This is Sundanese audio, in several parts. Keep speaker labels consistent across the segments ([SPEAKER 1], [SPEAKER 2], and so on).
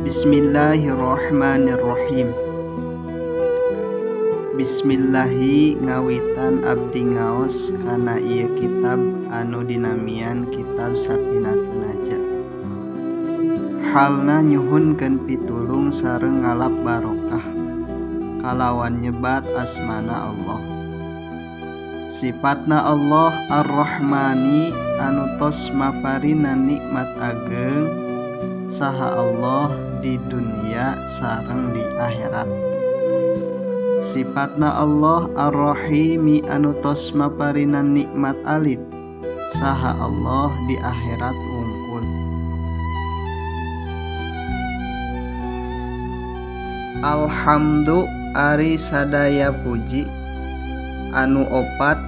[SPEAKER 1] Bismillahirrahmanirrahim. Bismillahi ngawitan abdi ngaos kana ieu kitab anu dinamian kitab Safinatun Najah. Halna nyuhunkeun pitulung sareng ngalap barokah kalawan nyebat asmana Allah. Sifatna Allah Ar-Rahmani anu tos maparina nikmat ageng saha Allah di dunia sareng di akhirat. Sifatna Allah Ar-Rahimi anu tos maparina nikmat alit saha Allah di akhirat wungkul. Alhamdu ari sadaya puji anu opat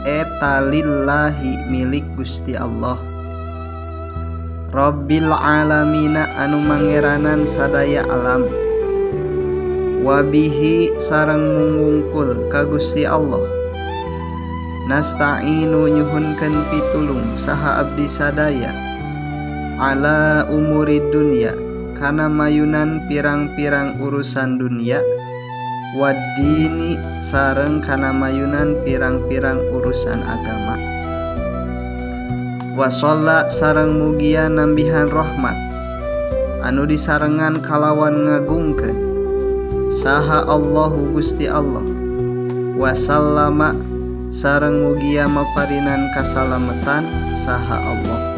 [SPEAKER 1] eta lillahi milik Gusti Allah. Rabbil alamina anu mangeranan sadaya alam. Wabihi sareng mungungkul ka Gusti Allah. Nasta'inu nyuhunkeun pitulung saha abdi sadaya ala umuri dunya kana mayunan pirang-pirang urusan dunia, wadini sareng kana mayunan pirang-pirang urusan agama. Wasolla sareng mugia nambihan rahmat anu disarengan kalawan ngagungkeun saha Allahu Gusti Allah. Wasallama sareng mugia maparinan kasalametan saha Allah.